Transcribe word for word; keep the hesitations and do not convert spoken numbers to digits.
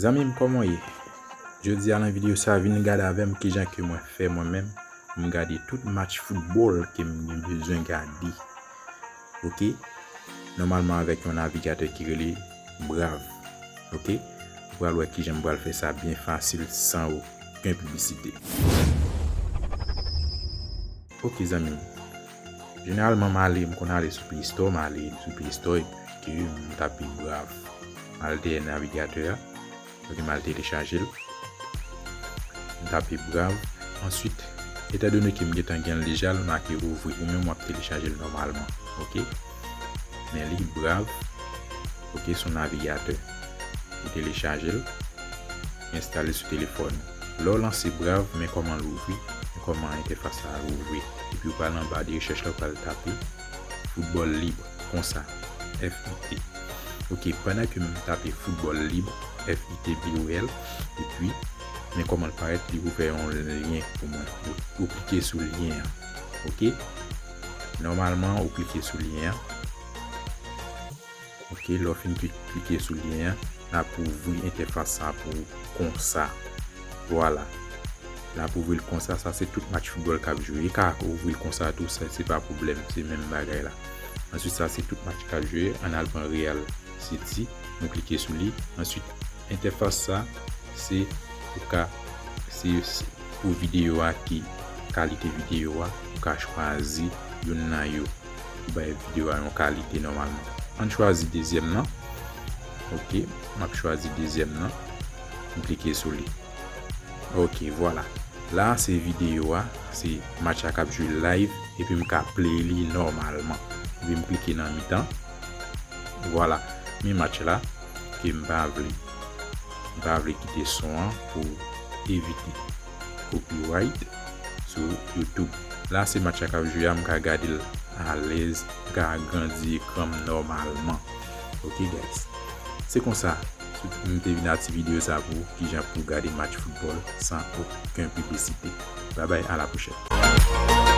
Zanmi m, kòman w ye? Jodi a nan videyo sa, vin gade avè m kijan ke mwen fè mwen menm pou m gade tout match foutbòl ke m gen bezwen gade. Ok? Nòmalman avèk yon navigatè ki rele Brave. Ok? Ou pral wè kijan m pral fè sa byen fasil san okenn piblisite. Ok zanmi m. Jeneralman m ale, m konn ale sou Play Store, m ale sou Play Store epi ke m tape Brave. M al dèyè navigatè a. Ok, m al telechaje l. M tape Brave. Answit, etandone ke m gentan gen l deja, l make ouvri. Ou menm w ap telechaje l nòmalman. Ok? Men li Brave. Ok, se yon navigatè. Ou telechaje l. Enstale l sou telefòn ou. Lè w lanse Brave, men kòman l ouvri, men kòman entèfas sa a ouvri. Epi ou pral anba de rechèch la, ou pral tape Football Libre, konsa, F I T. Ok, pandan ke m tape Football Libre, F I T B O L, epi, men kòman l parèt, li ouvè yon lyen pou mwen. Ou, ou klike sou lyen an. Ok? Nòmalman, ou klike sou lyen an. Ok, lè w fin kli-, klike sou lyen an, l ap ouvri entèfas sa pou ou konsa. Vwala. L ap ouvri l konsa, sa se tout match foutbòl k ap jwe. Li ka ouvri l konsa tou, sa se pa pwoblèm, se menm bagay la. Answit, sa se tout match k ap jwe. Ann al pran Real City, nou klike sou li. Answit, entèfas sa, se ou ka, se, se pou videyo a ki kalite videyo a, ou ka chwazi youn nan yo. Ou bay videyo a yon kalite nòmalman. Ann chwazi dezyèm nan. Ok, m ap chwazi dezyèm nan. M klike sou li. Ok, vwala. La, se videyo a, se match la k ap jwe live, epi m ka play li nòmalman. Epi m klike nan mitan. Vwala, men match la ke m pa vle. M pa vle kite son an pou evite copyright sou YouTube. La se match la k ap jwe a, m ka gade l alèz, m ka agrandi ekran m nòmalman. Ok guys. Se konsa, m te vin a ti videyo sa pou kijan pou gade match foutbòl san okenn piblisite. Babay, a la pwochèn.